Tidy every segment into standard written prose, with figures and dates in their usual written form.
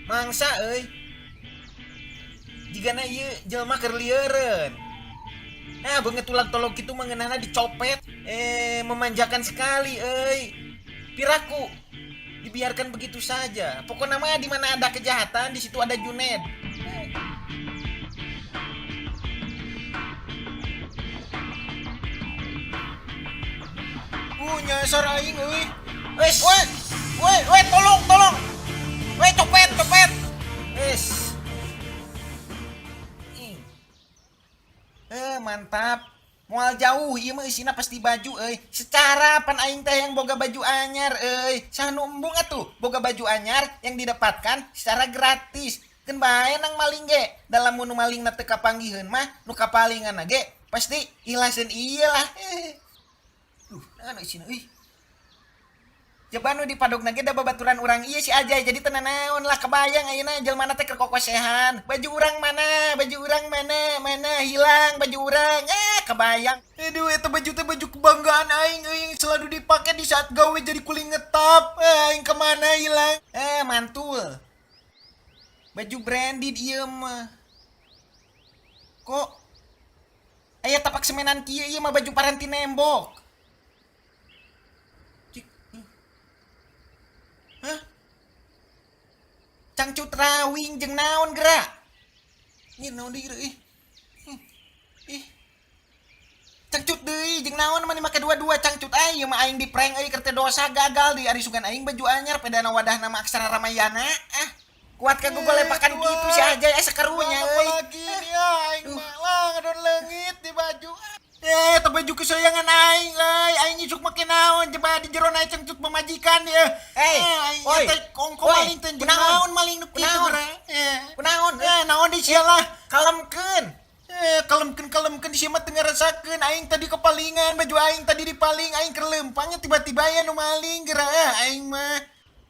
Mangsa euy. Jigana ieu jelema keur lieureun. Nah, beungeut tulang tolong kitu mah ngeunahna dicopet. Eh, memanjakan sekali euy. Piraku dibiarkan begitu saja. Pokoknya mah di mana ada kejahatan, di situ ada Juned. Eh. Nyasar aing euy. Wes, Woi, woi, woi, tolong, tolong. Woi, copet, copet. Wes. Ih. Eh, mantap. Moal jauh ieu mah eusina pasti baju euy. Secara pan aing teh yang boga baju anyar euy. Saha nu embung atuh boga baju anyar yang didapatkan secara gratis. Keun bae nang maling ge. Dalam nu malingna teu kapanggiheun mah nu kapalinganna ge pasti ihlaseun ieu lah. Eh. Duh, naon eusina euy. Coba nu di padogna ge da babaturan urang ieu si Ajay, jadi teu nanaon lah, kebayang ayeuna jelmana teh keur kokosehan. Baju urang mana? Baju urang mana? Mana hilang baju urang? Eh, kebayang. Aduh, eta baju teh baju kebanggaan aing euy yang selalu dipakai di saat gawe jadi kuli ngetap. Eh, aing kemana hilang? Eh, mantul. Baju branded ieu mah. Kok aya tapak semenan kieu, ieu mah baju paranti nembok. Cik. Hah? Cangcut rawing jeung naon gerak? Ini naon deui ih. Ih. Cangcut deui jeung naon mah make dua-dua cangcut aing ieu mah, aing di prank euy, keur teh dosa gagal di ari sugan aing baju anyar pedana wadahna mah aksara Ramayana. Ah, kuat ka gogolepakan kitu si Ajay asa karunya euy. Apalagi nih ya, aing mah lah ngadon leungit di baju. Eh, eta baju kesayangan aing euy. Aing isuk make naon coba di jero naik cangcut pamajikan ya. Eh, aing oi. teh kongko Oi, maling teh jeung kunaon? naon maling nu kitu Kunaon? geura. Eh, Kunaon? eh, naon di sia lah. Kalemkeun. Eh, kalemkeun kalemkeun di sia mah teu ngarasakeun aing tadi kepalingan baju aing tadi dipaling, aing keur leumpangnya tiba-tiba aya nu maling geura aing mah.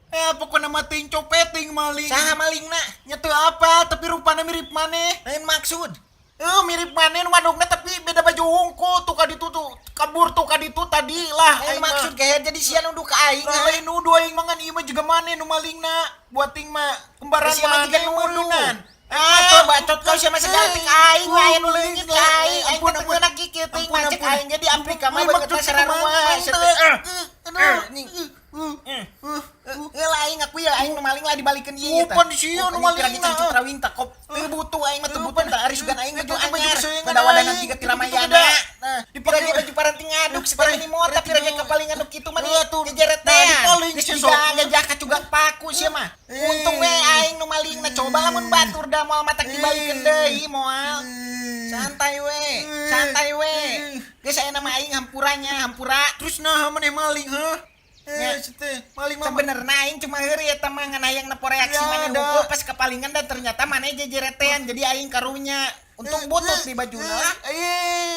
Eh, pokokna mah teuing copet teuing maling. Saha malingna? Nya teu apa, tapi rupana mirip maneh. Lain maksud. Eh, mirip maneh nu madogna tapi beda baju hungkul tuh ka ditu tuh. Kabur tuh ka ditu tadi lah. Lain Aing mah. maksud kayak jadi sia nuduh ka aing. Lah, lain nuduh aing mah ngan ieu mah juga maneh nu malingna. Buat ting mah kembaran Sia mah maneh jiga nuduh. meureunnan. Ah, bacot kau sia mah segaltik aing we aya nu leungit ka aing. Aing Ampun, teh ampun. meunang kieu teuing Ampun, macet ampun. aing ge di Afrika mah Lain beungeut maksud sararua. Aduh. Nih. Heula aing ngaku ya aing nu maling lah dibalikeun ieu tah. Upan sia nu maling lagi cangcut rawing tah kop. Teu butuh aing mah, teu butuh tah ari sugan aing baju Eta baju anyar. kesayangan Pada wadahna aing. jiga ti Gitu-gitu Ramayana. beda. Nah, Dipake dipake baju paranti ngaduk si ini mota pira ge kapalingan nu kitu mah Iya, tuh. jejeretean. Nah, dipaling Geus sia jiga sok. gajah kacugak paku sia mah. Untung we aing nu malingna, coba lamun batur da moal matak dibalikeun deui moal. Santai we, santai we. Geus aya nama aing hampuranya, hampura. Terus nah maneh maling heuh? Ya. Eh, si teh maling mah. Sebenerna aing cuma heureuy eta mah ngan hayang nepo reaksi Ya, maneh da. hungkul pas kepalingan dan ternyata maneh jejeretean jadi aing karunya. Untung butut di bajuna lah. Eh,